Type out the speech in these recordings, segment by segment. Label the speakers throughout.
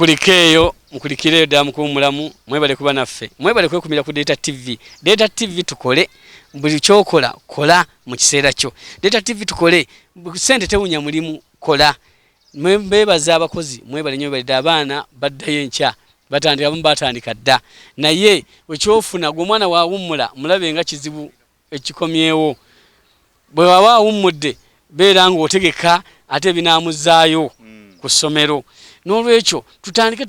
Speaker 1: Mukulikeeyo, mukulikireeyo ddala mukuwummulamu. Mwebale kuba naffe, mwebale kwekumira ku Delta TV. Delta TV tukole, buli kyokola kola mu kiseera kyo. Delta TV tukole, sente tewunya mulimu, kola. Mbebaza abakozi, mwebale nnyo, mwebale ddala. Abaana baddayo enkya, batandika, abamu batandika dda, naye ekyofuna gwe omwana wawummula mulabe nga kizibu ekikomyewo. Bwe waba awummudde beera ng'otegeka ate binaamuzaayo ku ssomero. N'olwekyo tutandike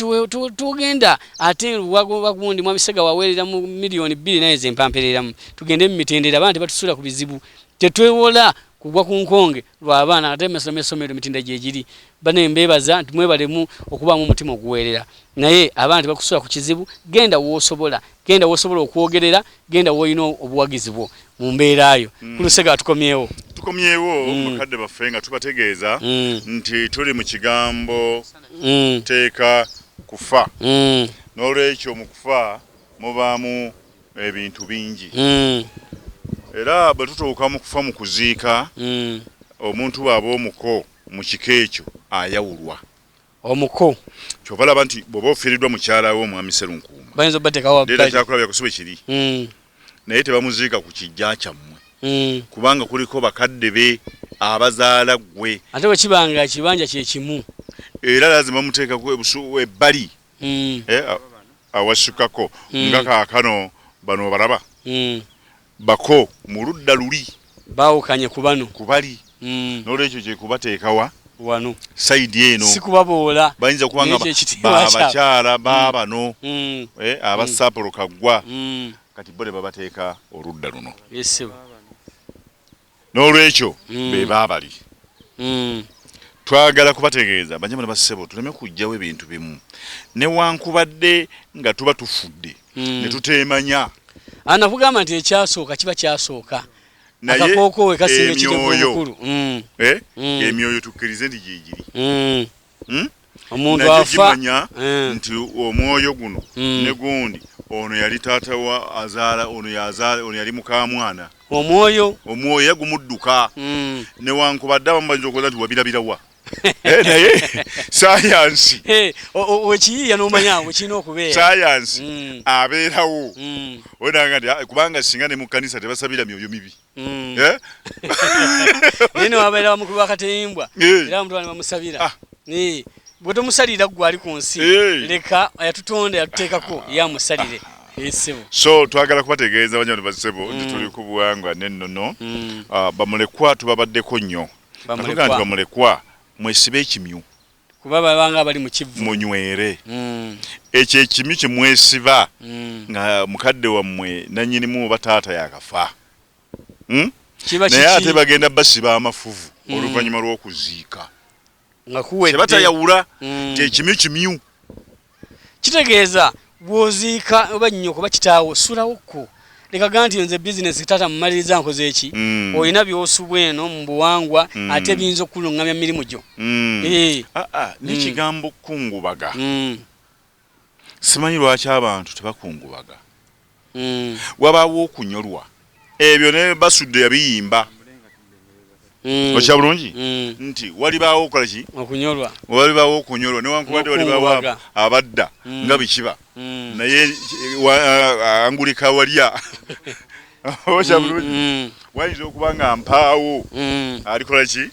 Speaker 1: tugenda ate wagundi mwami Sega waweerera mu 2 miliyoni naye ze mpampereramu. Tugende mu mitendera, abaana tebatusula ku bizibu, tetwewola kugwa ku nkonge lw'abaana, ate essomero emitendera gyegiri. Bane mbeebaza nti mwebalemu okubaamu omutima oguweerera, naye abaana tebakusula ku kizibu. Genda w'osobola, genda w'osobola okwogerera, genda w'olina obuwagizi bwo mu mbeerayo. Kulusega tukomyewo.
Speaker 2: Tukomyewo bakadde baffe nga tubategeeza nti tuli mu kigambo teeka kufa. N'olwekyo mu kufa mubaamu ebintu bingi, era bwe tutuuka mu kufa, mu kuziika, omuntu bw'aba omuko mu kika ekyo ayawulwa.
Speaker 1: Omuko.
Speaker 2: Kyova laba nti bw'oba ofiiriddwa mukyala we, omwami Serunkuuma,
Speaker 1: bayinza obateekawo
Speaker 2: leeta wabbali. Kyakulabya kusibe kiri, naye tebamuziika ku kijja kyammwe, kubanga kuliko bakadde be abazaala ggwe.
Speaker 1: Ate bwe kiba nga ekibanja kye kimu?
Speaker 2: Era lazima bamuteekako ebbali, awasukako. Nga kaakano bano balaba bako mu ludda luli.
Speaker 1: Baawukanye ku bano.
Speaker 2: Ku bali. N'olwekyo kyekubateekawa
Speaker 1: wano
Speaker 2: side eno.
Speaker 1: Si kubaboola.
Speaker 2: Bayinza kuba nga
Speaker 1: N'ekyo ekitiibwa kyabwe.
Speaker 2: Babakyala baabano, abasaapolo kaggwa, kati bo ne babateeka oludda luno.
Speaker 1: Yes, sebo.
Speaker 2: N'olwekyo be baabali. Twagala kubategeeza banyama ne bassebo, tuleme kujjawo ebintu bimu newankubadde nga tuba tufudde ne tuteemanya.
Speaker 1: Anakugamba nti ekyasooka kiba kyasooka.
Speaker 2: Naye
Speaker 1: akakooko we kasinga ekiteeko
Speaker 2: emyoyo,
Speaker 1: omukulu.
Speaker 2: Emyoyo tukkirize nti gyegiri.
Speaker 1: Omuntu
Speaker 2: Nagyo
Speaker 1: afa
Speaker 2: gimanya nti omwoyo guno ne gundi ono yali taata wa azaala ono, yazaala ono, yali mukamwana.
Speaker 1: Omwoyo.
Speaker 2: Omwoyo era gumudduka, newankubadde abamu bayinza okubaza nti wabirabirawa. Naye sayansi,
Speaker 1: wekiyiiya n'omanya wekirina okubeera.
Speaker 2: Sayansi abeerawo onanga nti "Ah, kubanga singa ne mu kkanisa tebasabira myoyo mibi." Eh?
Speaker 1: Naye newabeera bamukulu bakateyimbwa, era abantu bano bamusabira.
Speaker 2: Ah.
Speaker 1: Bwe tomusalira gwe ali ku nsi, leka yatutonda yatuteekako yamusalire esebo.
Speaker 2: So twagala kubategeeza banyama basebo nti tuli ku buwangwa n'ennono. Ah, bamulekwa tubabaddeko nnyo.
Speaker 1: Bamulekwa.
Speaker 2: Natuga nti bamulekwa mwesibe ekimyu.
Speaker 1: Kuba babanga abali mu kivu.
Speaker 2: Munywere. Ekyo ekimyu kyemwesiba nga mukadde wammwe nanyinimu oba taata yakafa,
Speaker 1: Kiba
Speaker 2: Naye ate
Speaker 1: kiki?
Speaker 2: bagenda basiba amafuvu oluvannyuma lw'okuziika.
Speaker 1: Nga kuwedde.
Speaker 2: Tebatayawula nti ekimyu kimyu.
Speaker 1: Kitegeeza bw'oziika oba nnyoko oba kitaawo, sulawokko, leka ga nti nze bizinesi taata mumaliriza nkoze eki. Olina by'osubwa eno mu buwangwa, ate biyinza okukuluŋŋamya mu mirimu gyo.
Speaker 2: Ah, ah, n'ekigambo kungubaga, simanyi lwaki abantu tebakungubaga. Wabaawo okunyolwa, ebyo ne Basudde yabiyimba. Okya bulungi nti walibaawo okola ki?
Speaker 1: Okunyolwa.
Speaker 2: Walibaawo okunyolwa newankubadde walibaawo
Speaker 1: N'okukungubaga.
Speaker 2: abadda nga bikiba, naye angulika walya. Okya bulungi? Wayinza okuba nga mpaawo alikola ki,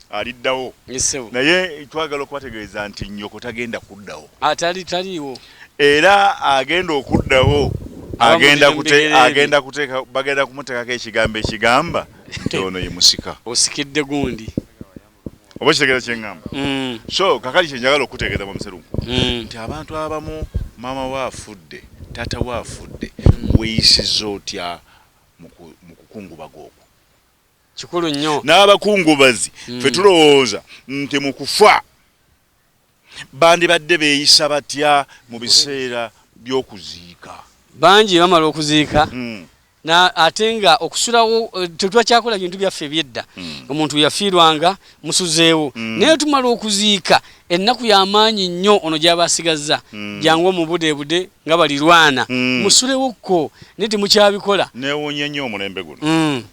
Speaker 2: aliddawo.
Speaker 1: Ssebo.
Speaker 2: Naye twagala okubategeeza nti nnyoko tagenda kuddawo.
Speaker 1: Atali taliiwo.
Speaker 2: Era agenda okuddawo
Speaker 1: Aba
Speaker 2: agenda
Speaker 1: mudire mu bigere bye.
Speaker 2: Agenda kuteeka, bagenda kumuteekako ekigambo ekigamba nti ono ye musika.
Speaker 1: Osikidde gundi.
Speaker 2: Oba kitegeeza kyeŋŋamba? So kakali kyenjagala okutegeeza bamuserunku nti abantu abamu maama we afudde, taata we afudde, weeyisiza otya mu kukungubaga okwo?
Speaker 1: Kikulu nnyo.
Speaker 2: N'abakungubazi, ffe tulowooza nti mu kufa bandibadde beeyisa batya mu biseera by'okuziika?
Speaker 1: Bangi bamala okuziika na ate nga okusulawo, tetwakyakola bintu byaffe ebyedda. Omuntu yafiirwanga musuzeewo, naye tumala okuziika ennaku y'amaanyi nnyo ono gy'aba asigazza. Jangu omubudeebude nga balirwana, musulewokko, naye temukyabikola.
Speaker 2: Neewuunya nnyo omulembe guno.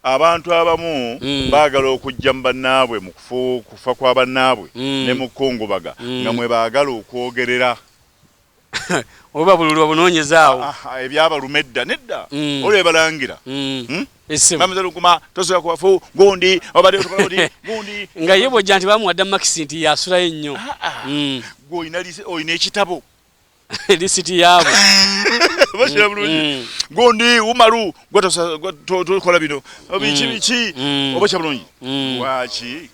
Speaker 2: Abantu abamu baagala okujja mu bannaabwe mu kufa kwa bannaabwe ne mu kukungubaga nga mwe baagala okwogerera.
Speaker 1: Oba bululu babunoonyezaawo.
Speaker 2: Ebyabaluma edda nedda olwo ebalangira. Mamuzelukuma tosobola kubafu gundi obadde otukola oti gundi
Speaker 1: nga ye bwojja nti bamuwadde makisi nti yasulayo ennyo.
Speaker 2: Gwe olina ekitabo
Speaker 1: lisiti yaabwe
Speaker 2: bakira bulungi gundi umaru gwe tokola bino biki biki oba kya bulungi lwaki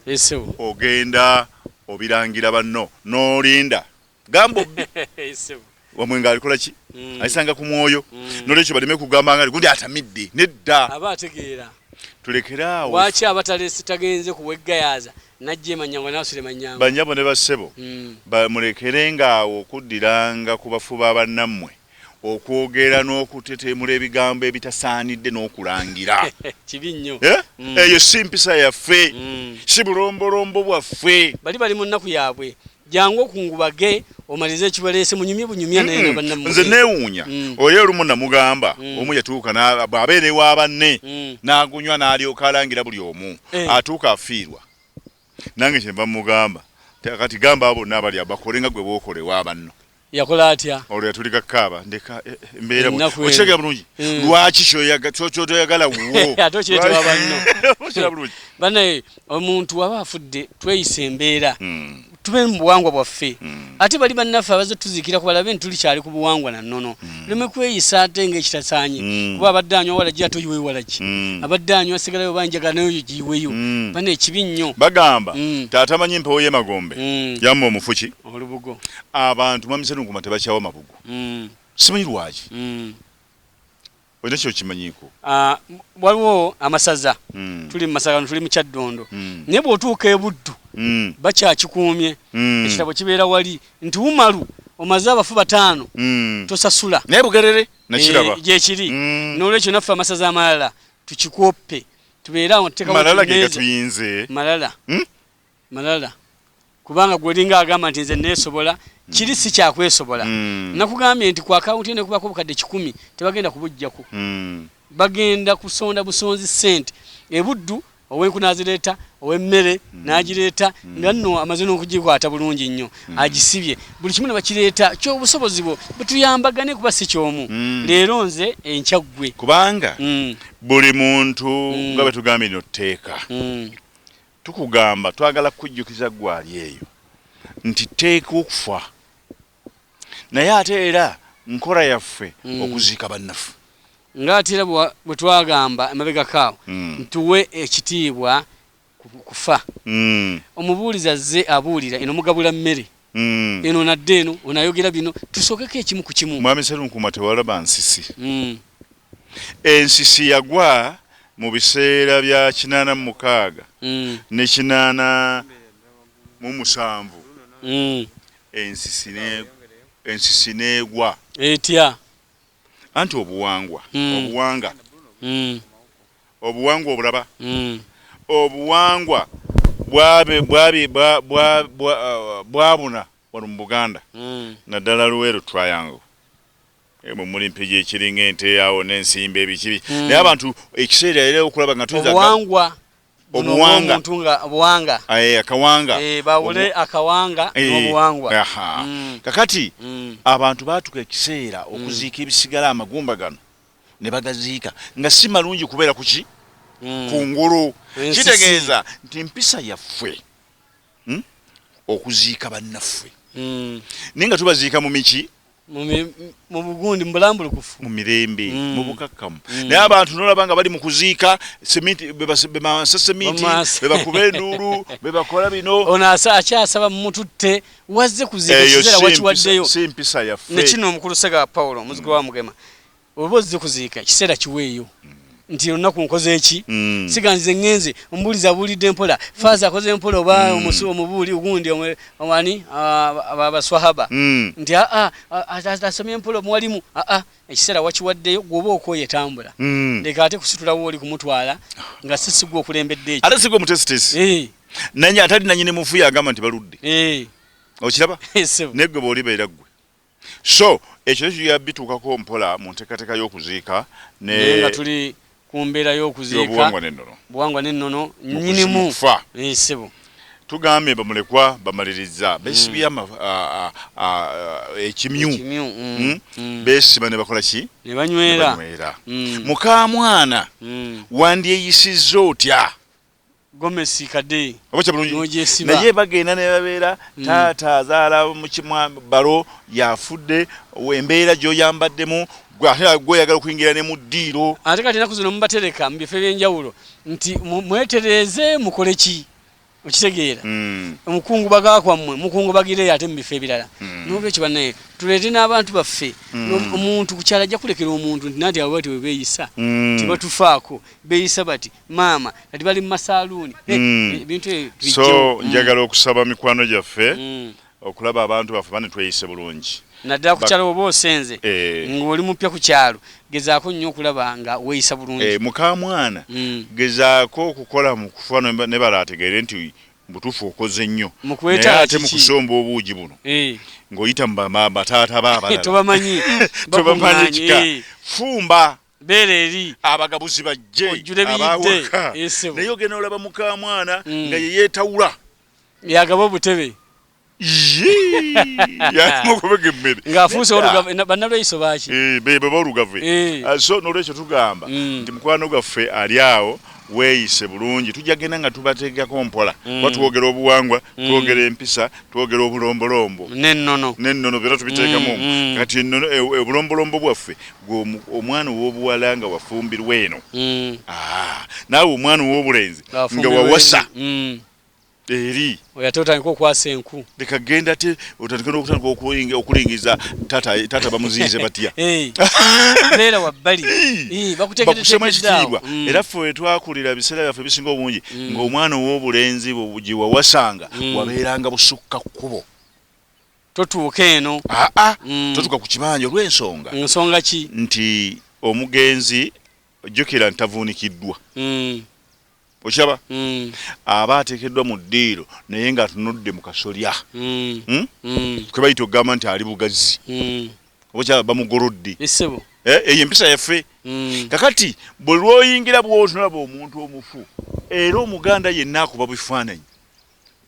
Speaker 2: ogenda obirangira banno n'olinda gamba wamwe nga alikola ki alisanga ku mwoyo nolwekyo baleme kugamba nga gundi atamidde nedda
Speaker 1: aba ategeera
Speaker 2: tulekeraawo
Speaker 1: lwaki abatalesi tagenze kuweggayaza najja emanyango nasule manyango
Speaker 2: banyabo ne bassebo mulekerenga awo okuddiranga ku bafu ba bannammwe okwogera n'okutetemula ebigambo ebitasaanidde n'okulangira
Speaker 1: kibi nnyo
Speaker 2: eyo si mpisa yaffe si bulombolombo bwaffe
Speaker 1: bali bali mu nnaku yaabwe jangu okungubage omalize ekibaleese munyumye bunyumya naye na bannammwe
Speaker 2: nze neewuunya oyo olumu namugamba omu yatuuka bw'abeera ewa banne n'agunywa n'alyoka alangira buli omu atuuka afiirwa nange kyenva mugamba kati gamba abo bonna abali bakole nga gwe bw'okola ewa banno
Speaker 1: yakola atya
Speaker 2: olwo yatulika kaaba ndeka embeera okitegera bulungi lwaki kyotoyagala wo
Speaker 1: ate okireetebwa banno bannaye omuntu waba afudde tweyisa embeera tube mu buwangwa bwaffe ate bali bannaffe abazze tuziikira ku balabe nti tulikyali ku buwangwa na nnono leme kweyisa ate ng'ekitasaanye kuba abadde anywa walagi ate oyiweyo walagi abadde anywa sigalayo oba njagala naye oyo giyiweyo bana ekibi nnyo
Speaker 2: bagamba taata manyi mpewo y'emagombe yamma omufuki
Speaker 1: olubugo
Speaker 2: abantu mwami Sserunkuma tebakyawa mabugo simanyi lwaki olina kyokimanyiiko
Speaker 1: waliwo amasaza tuli mu masaza tuli mu Kyaddondo naye bw'otuuka ebuddu bakyakikuumye ekitabo kibeera wali nti umalu omaze abafu bataano tosasula
Speaker 2: naye Bugerere nakiraba
Speaker 1: gyekiri n'olwekyo naffe amasaza amalala tukikoppe tubeere awo
Speaker 2: malala ge gatuyinze
Speaker 1: malala malala kubanga gweolinga agamba nti nze neesobola kiri si kyakwesobola nakugambye nti ku akawunti eno ekubako obukadde 100 tebagenda kubuggyako bagenda kusonda busonzi ssente ebuddu owenku n'azireeta ow'emmere n'agireeta nga nno amaze n'okugikwata bulungi nnyo agisibye buli kimu ne bakireeta kyobusobozi bwo butuyambagane kuba si kyomu leero nze enkya ggwe
Speaker 2: kubanga buli muntu nga bwe tugambye lino tteeka tukugamba twagala kujjukiza gwali eyo nti tteeka okufa naye ate era nkola yaffe okuziika bannaffe
Speaker 1: ng'ate era bwe twagamba emabegako awo ntuwe ekitiibwa kufa omubuulizi azze abuulira eno mugabula mmere eno nadde eno onayogera bino tusookeko ekimu ku kimu
Speaker 2: Mwami Sserunkuma tewalaba nsisi ensisi yagwa mu biseera bya 86 ne 87 ensisi n'egwa
Speaker 1: etya
Speaker 2: anti obuwangwa obuwanga obuwangwa obulaba obuwangwa bwabuna wano mu Buganda naddala Luweero Triangle emu muli mpigi ekiringa ente awo n'ensimbi ebiki naye abantu ekiseera era okulaba nga tuyinza
Speaker 1: obuwangwa obuwanga obuwanga
Speaker 2: akawanga
Speaker 1: bawule akawanga n'obuwangwa
Speaker 2: kakati abantu baatuka ekiseera okuziika ebisigala amagumba gano ne bagaziika nga si malungi kubeera kuki kungulu kitegeeza nti mpisa yaffe okuziika bannaffe naye nga tubaziika mu miki
Speaker 1: mu bugundi mu bulambulukufu
Speaker 2: mu mirembe mu bukakkamu naye abantu nolaba nga bali mu kuziika seminti bebamansa seminti bebakuba enduulu bebakola bino
Speaker 1: ono akyasaba mututte wazze kuziika ekiseera wakiwaddeyo
Speaker 2: si mpisa yaffe
Speaker 1: ne kino omukulu Ssegawa Paulo omuzigo wa Mugema oba ozze kuziika ekiseera kiweeyo nti olunaku nkoze eki siga nze ŋŋenze omubuulizi abuulidde mpola faaza akoze mpola oba omubuuli ogundi ani abaswahaba nti aa asomye mpola omuwalimu aa ekiseera wakiwaddeyo gwoba okwoye tambula leka ate kusitulawo oli kumutwala nga si sigwa okulembedde ekyo
Speaker 2: ate sigwa omutesitesi nanye atali nanyini mufu yagamba nti baludde okiraba naye gwe bw'olibeera ggwe so ekyo kijja bituukako mpola mu nteekateeka y'okuziika
Speaker 1: ne nga tuli Ku mbeera y'okuziika,
Speaker 2: Y'obuwangwa n'ennono.
Speaker 1: Buwangwa n'ennono nnyinimu.
Speaker 2: Mu kufa.
Speaker 1: Ssebo.
Speaker 2: Tugambye bamulekwa bamaliriza besibye ekimyu.
Speaker 1: Ekimyu.
Speaker 2: Besiba ne bakola ki?
Speaker 1: Ne banywera.
Speaker 2: Ne banywera. Mukamwana wandyeyisizza otya?
Speaker 1: Gomesi kade.
Speaker 2: Oba kya bulungi?
Speaker 1: N'ogyesiba.
Speaker 2: Naye bagenda ne babeera, taata azaala mu kimwa balo yafudde, embeera gy'oyambaddemu, gwe ate gw'oyagala okuyingira ne mu ddiiro.
Speaker 1: Ate kati ennaku zino mubatereka mu bifo eby'enjawulo nti mwetereeze mukole ki? Okitegeera? Omukungubaga kwammwe mukungubagireyo ate mu bifo ebirala. N'olwekyo bannaye tuleete n'abantu baffe. Omuntu ku kyalo ajja kulekera omuntu nti nanti abo bati bwe beeyisa. Tebatufaako, beeyisa bati maama kati bali mu masaaluuni. Ebintu ebyo
Speaker 2: So,
Speaker 1: tubijjewo.
Speaker 2: Njagala okusaba mikwano gyaffe okulaba abantu baffe bane tweyise bulungi.
Speaker 1: Naddala ku kyalo oba osenze ng'oli mupya ku kyalo, gezaako nnyo okulaba nga weeyisa bulungi.
Speaker 2: Mukamwana gezaako okukola mu kufa ne bala ategeere nti butuufu okoze nnyo.
Speaker 1: Mu kwetaaga
Speaker 2: Naye ate mu
Speaker 1: kiki?
Speaker 2: kusomba obuugi buno ng'oyita mu bataata ba abalala.
Speaker 1: Tobamanyi.
Speaker 2: Tobamanyi
Speaker 1: Bakuŋŋaanye.
Speaker 2: kika. Fumba.
Speaker 1: Beera eri.
Speaker 2: Abagabuzi bajje,
Speaker 1: Ojjule biyidde.
Speaker 2: abawaka.
Speaker 1: Ssebo.
Speaker 2: Naye ogenda olaba mukamwana nga ye yeetawula.
Speaker 1: Yagaba obutebe.
Speaker 2: Yee! Yalimu okubega emmere.
Speaker 1: Ng'afuuse
Speaker 2: Nedda.
Speaker 1: olugave, bannalweyiso baaki?
Speaker 2: Be baba olugave. So n'olwekyo tugamba nti mukwano gwaffe ali awo weeyise bulungi, tujja genda nga tubateekako mpola. Kuba twogera obuwangwa, twogera empisa, twogera obulombolombo.
Speaker 1: N'ennono.
Speaker 2: N'ennono byonna tubiteekamu. Kati ennono, obulombolombo bwaffe, gwe omwana ow'obuwala nga wafumbirwa eno. Naawe omwana ow'obulenzi
Speaker 1: Nga wafumbirwa
Speaker 2: nga wawasa.
Speaker 1: eri.
Speaker 2: Eri.
Speaker 1: Oyo ate otandika okwasa enku.
Speaker 2: Leka genda ate otandike n'okutandika okulingiza taata bamuzinze batya.
Speaker 1: Beera wabbali. Bakuteekedde
Speaker 2: Bakusemu
Speaker 1: teekedde awo.
Speaker 2: ekitiibwa. Era ffe we twakulira ebiseera byaffe ebisinga obungi, ng'omwana ow'obulenzi gye wawasanga, wabeeranga busukka kkubo.
Speaker 1: Totuuka eno.
Speaker 2: Aa, totuuka ku kibanja olw'ensonga.
Speaker 1: Nsonga ki?
Speaker 2: Nti omugenzi jjukira nti tavuunikiddwa. Okiraba? Aba ateekeddwa mu ddiiro naye ng'atunudde mu kasolya. Kwe bayita okugamba nti ali bugazi. Oba kyaba bamugolodde.
Speaker 1: Ssebo.
Speaker 2: Eyo empisa yaffe. Kakati bwe lw'oyingira bw'otunulaba omuntu omufu, era Omuganda yenna akuba bifaananyi.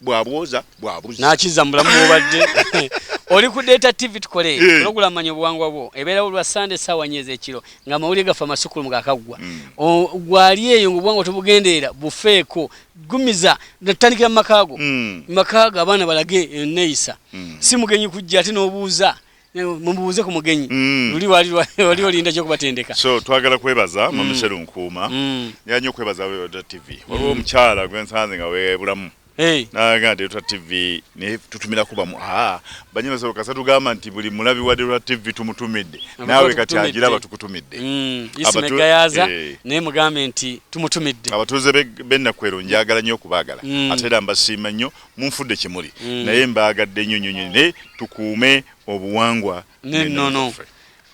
Speaker 2: Bw'abwoza, bw'abuza.
Speaker 1: N'akizza mu bulamu bw'obadde. Oli ku Delta TV tukole. Pulogulaamu Manya Obuwangwa Bwo. Ebeerawo lwa Sande essaawa nnya ez'ekiro ng'amawulire gaffe amasukulumu gaakaggwa. Gwali eyo ng'obuwangwa tobugenderera, bufeeko. Gumiza, natandikira mu maka go. Mu maka go abaana balage enneeyisa. Si mugenyi kujja ate n'obuuza. Mumubuuze ku mugenyi. Luli wali olinda ki okubatendeka?
Speaker 2: So twagala kwebaza Mwami Sserunkuuma. Njagala nnyo okwebaza Delta TV. Waliwo omukyala gwe nsanze nga weebulamu. N'agamba Delta TV naye tutumirako bamu. Banyina kasa tugamba nti buli mulabi wa Delta TV tumutumidde.
Speaker 1: Abo
Speaker 2: Naawe kati
Speaker 1: tukutumidde.
Speaker 2: agiraba tukutumidde.
Speaker 1: Isma Gayaza, naye mugambe nti tumutumidde.
Speaker 2: Abatuuze b'Ennakwero njagala nnyo okubaagala. Ate era mbasiima nnyo, munfudde kimuli. Naye mbaagadde nnyo nnyo nnyo, naye tukuume obuwangwa
Speaker 1: n'ennono.
Speaker 2: n'ennono zaffe.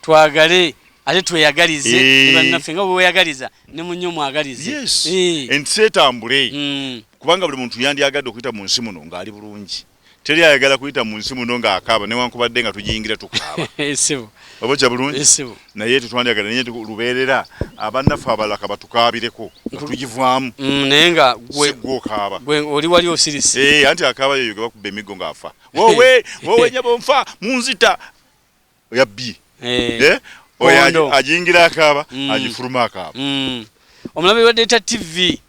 Speaker 1: Twagale ate tweyagalize ne bannaffe nga bwe weeyagaliza ne munnyo mwagalize.
Speaker 2: Yes. Ensi etambule. Kubanga buli muntu yandyagadde okuyita mu nsi muno ng'ali bulungi. Teri ayagala kuyita mu nsi muno ng'akaaba, newankubadde nga tugiyingira tukaaba.
Speaker 1: Ssebo.
Speaker 2: Oba kya bulungi?
Speaker 1: Ssebo.
Speaker 2: Naye tetwandyagadde, naye lubeerera abannaffe abalala kabatukaabireko nga tugivaamu.
Speaker 1: Naye nga
Speaker 2: Si gwe okaaba.
Speaker 1: gwe oli wali osirise.
Speaker 2: Anti akaaba yoyo gwe bakuba emiggo ng'afa. Wowe, wowe nnyabo nfa, munzita. Oyabbye. Oyo
Speaker 1: Kondo.
Speaker 2: agiyingira akaaba, agifuluma akaaba.
Speaker 1: Omulabi wa Delta TV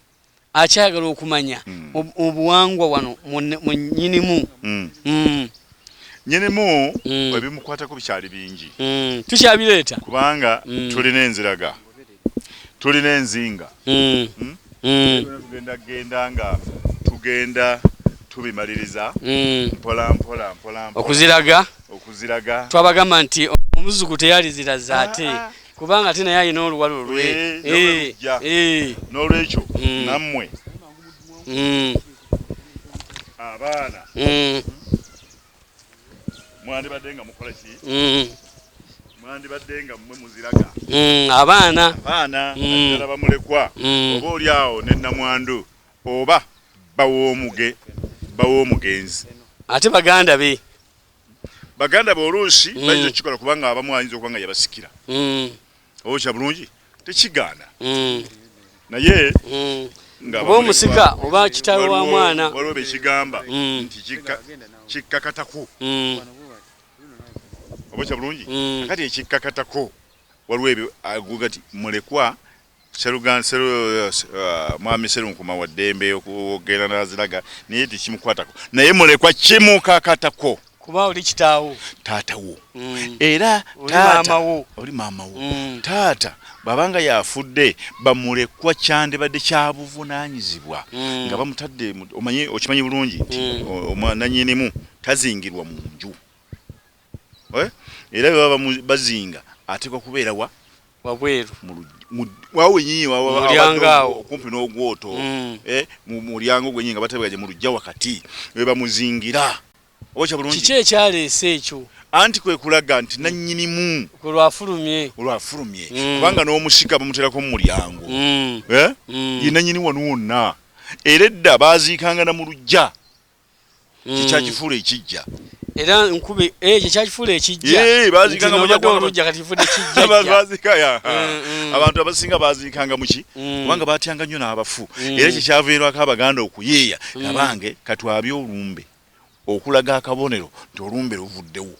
Speaker 1: akyayagala okumanya obuwangwa wano mu nnyinimu.
Speaker 2: Nnyinimu ebimukwatako bikyali bingi.
Speaker 1: Tukyabireeta.
Speaker 2: Kubanga tulina enziraga, tulina enzinga. Tugenda genda nga tugenda tubimaliriza. Mpola, mpola, mpola, mpola.
Speaker 1: Okuziraga.
Speaker 2: Okuziraga.
Speaker 1: Twabagamba nti omuzzukulu teyaliziraza ate. Kubanga ate naye alina oluwalo lwe.
Speaker 2: N'olwekyo. N'olwekyo, nammwe. Abaana. Mwandibadde nga mukola ki? Mwandibadde nga mmwe muziraga.
Speaker 1: Abaana.
Speaker 2: Abaana, naddala bamulekwa. Oba oli awo ne nnamwandu, oba baw'omugenzi.
Speaker 1: Ate baganda be.
Speaker 2: Baganda be oluusi bayinza okukikola kubanga abamu ayinza okuba nga yabasikira. Oba kya bulungi? Tekigaana. Naye nga
Speaker 1: oba omusika oba kitaawe wa mwana,
Speaker 2: waliwo bekigamba nti kikkakatako. Oba kya bulungi. Kati ekikkakatako waliwo ebyo aguga ti mulekwa mwami Serunkuma wa ddembe okugenda n'aziraga, naye tekimukwatako. Naye mulekwa kimukakatako.
Speaker 1: Kuba oli kitaawo,
Speaker 2: taatawo. Era oli maama wo. Taata bw'abanga yafudde, bamulekwa kyandibadde kyabuvunaanyizibwa nga bamutadde. Omanyi, okimanyi bulungi nti omwananyinimu tazingirwa mu nju, era bwe baba bazinga ateekwa kubeera wa?
Speaker 1: Wabweru.
Speaker 2: Wawe wenyini okumpi n'ogwoto, mu mulyango gwenyini nga batebegaje mu luggya wakati we bamuzingira. Oba bulungi.
Speaker 1: Kiki ekyaleese ekyo?
Speaker 2: Anti kwe kulaga nti nannyinimu
Speaker 1: lwafulumye,
Speaker 2: olwafulumye, kubanga n'omusika bamuterako mu mulyango, ye nannyini wano wonna. Era edda baaziikanga na mu luggya, kikyakifuula ekijja.
Speaker 1: Era nkube ekyo kyakifuula ekijja.
Speaker 2: Baziikanga
Speaker 1: mu luggya, kati kifudde kijja.
Speaker 2: Abantu abasinga baziikanga muki, kubanga batyanga nnyo n'abafu. Era kyekyaviirwako Abaganda okuyeeya, abange katwabye olumbe okulaga akabonero nti olumbe luvuddewo,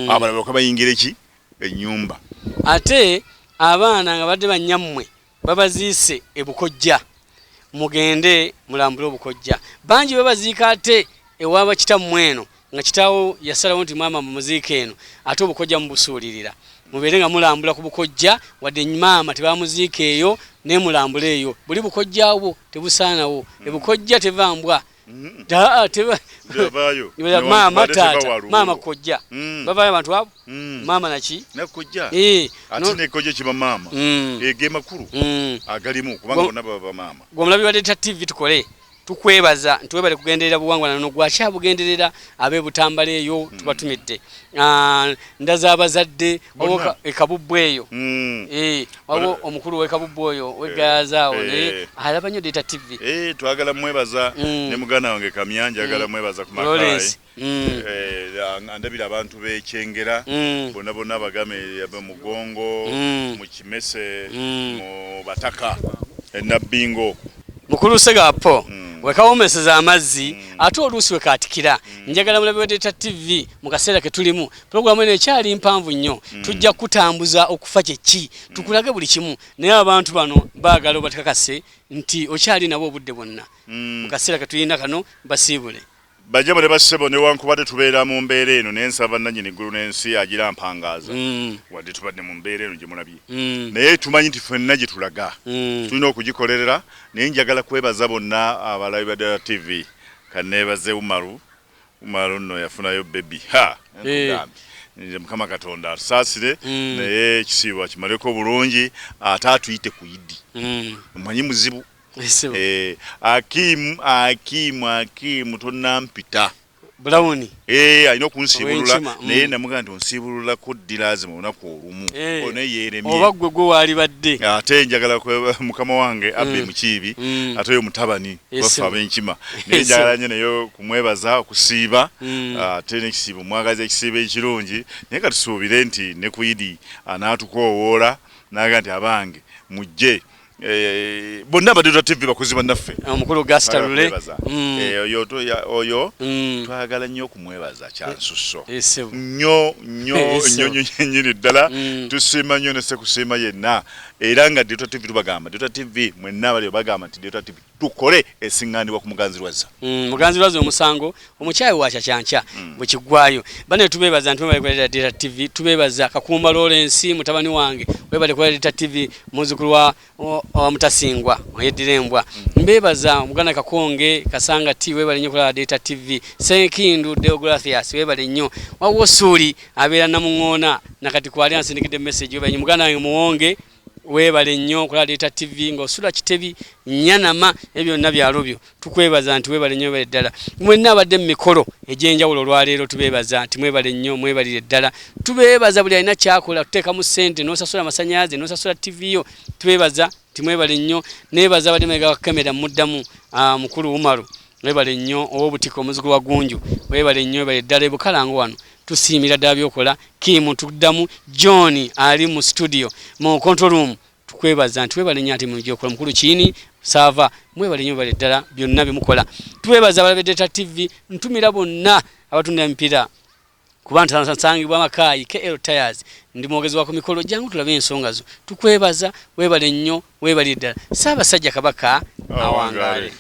Speaker 2: abalala baka bayingira eki? Ennyumba.
Speaker 1: Ate abaana nga badde bannyammwe babaziise ebukojja, mugende mulambule obukojja. Bangi babaziika ate ewaba kitammwe eno, nga kitaawo yasalawo nti maama mumuziika eno, ate obukojja mubusuulirira. Mubeere nga mulambula ku bukojja, wadde maama tebamuziika eyo, naye mulambule eyo. Buli bukojja bwo tebusaanawo. Ebukojja teva mbwa. Maama, taata, maama, kojja, bavayo abantu abo, maama naki.
Speaker 2: Nakojja, ate nekojja kiba maama. Ege makulu agalimu, kubanga bonna baba maama.
Speaker 1: Gwe omulabi wa Delta TV, tukole tukwebaza nti webale kugenderera buwangwa nano gwakyabugenderera. Ab'e Butambala eyo tubatumidde, ndaza abazadde ekabubbwa eyo, waliwo omukulu w'ekabubbwa oyo wegayazaawo, naye alaba nnyo Delta TV.
Speaker 2: Twagala mwebaza ne muganda wange Kamya, njagala mwebaza ku Makaayi, andabira abantu b'Ekyengera bonna bonna, abagame Mugongo, mu Kimese, mu Bataka, Enabbingo.
Speaker 1: Mukulu Segapo, wekawomeseza amazzi, ate oluusi wekaatikira. Njagala mulabi wa Delta TV, mu kaseera ke tulimu, pulogulaamu eno ekyali mpanvu nnyo, tujja kutambuza okufa kyeki, tukulage buli kimu, naye abantu bano baagala obatakakase nti okyali nabo obudde bwonna. Mu kaseera ke tulina kano, basiibule.
Speaker 2: Bajjabo ne bassebo, newankubadde tubeera mu mbeera eno, naye nsaba nannyini ggulu n'ensi agira mpangaaza. Wadde tubadde mu mbeera eno gye mulabye, naye tumanyi nti ffenna gye tulaga tulina okugikolerera. Naye njagala kwebaza bonna abalabi ba Delta TV. Kaneebaze Umaru. Umaru nno yafunayo baby, ha, nze Mukama Katonda atusaasire, naye ekisiibo akimaleko bulungi, ate atuyite ku Idi. Omanyi muzibu. Akimu, Akimu, Akimu, tonampita.
Speaker 1: Brown.
Speaker 2: Alina okunsiibulula, naye namugamba nti onsiibululako ddi? Lazima olunaku olumu naye yeeremye.
Speaker 1: Oba gwe gwe waali badde.
Speaker 2: Ate njagala mukama wange Abbe Mukiibi, ate oyo mutabani waffe ab'enkima, naye njagala nnyo naye kumwebaza okusiiba, ate n'ekisiibo mwagaza ekisiibo ekirungi. Naye katusuubire nti ne ku Idi anaatukoowoola naga nti abange mujje. Bonna aba Delta TV bakozi bannaffe.
Speaker 1: Omukulu Gastalule.
Speaker 2: Oyo twagala nnyo okumwebaza kyansusso nnyo nnyo nnyo nnyo nnyini ddala. Tusiima nnyo ne sekusiima yenna. Era nga Delta TV tubagamba, Delta TV mwenna abali bagamba nti Delta TV tukole esiŋŋaanibwa ku Muganzi Lwazza.
Speaker 1: Muganzi Lwazza omusango omukyayi wakya kyankya bwe kiggwayo. Bane tubeebaza nti mwebale kuleeta Delta TV. Tubeebaza Kakumba Lawrence, mutabani wange, webale kuleeta Delta TV, muzzukulu wa Mutasingwa oyeddira embwa. Mbeebaza omuganda Kakonge Kasanga T, webale nnyo kulaba Delta TV. Senkindu Deogratias, webale nnyo. Waliwo Suuli abeera Namuŋoona, nakati kwali ansindikidde message, webale nnyo. Muganda wange Muwonge, weebale nnyo okulaba Delta TV ng'osula Kitebi Nyanama, ebyo byonna byalo byo. Tukwebaza nti weebale nnyo, weebale ddala. Mwenna abadde mu mikolo egy'enjawulo olwaleero, tubeebaza nti mwebale nnyo, mwebalire ddala. Tubeebaza buli alina kyakola, tuteekamu ssente n'osasula amasannyalaze n'osasula TV yo, tubeebaza nti mwebale nnyo. Neebaza abadde mabega wa kamera, muddamu mukulu Umaru, webale nnyo. Ow'obutiko, omuzukulu wa Gunju, webale nnyo, webale ddala. Ebukalango wano tusiimira ddala byokola. Kimu tuddamu John ali mu studio mu control room. Tukwebaza nti webale nnyo ate emirimu gyokola mukulu Kiini Saava, mwebale nnyo, mwebale ddala byonna bye mukola. Twebaza abalabe Delta TV, ntumira bonna abatunda emipiira kuba nsangibwa Makaayi KL Tires, ndi mwogezi wa ku mikolo, jangu tulabe ensonga zo. Tukwebaza, webale nnyo, webale ddala. Ssaabasajja Kabaka awangaale.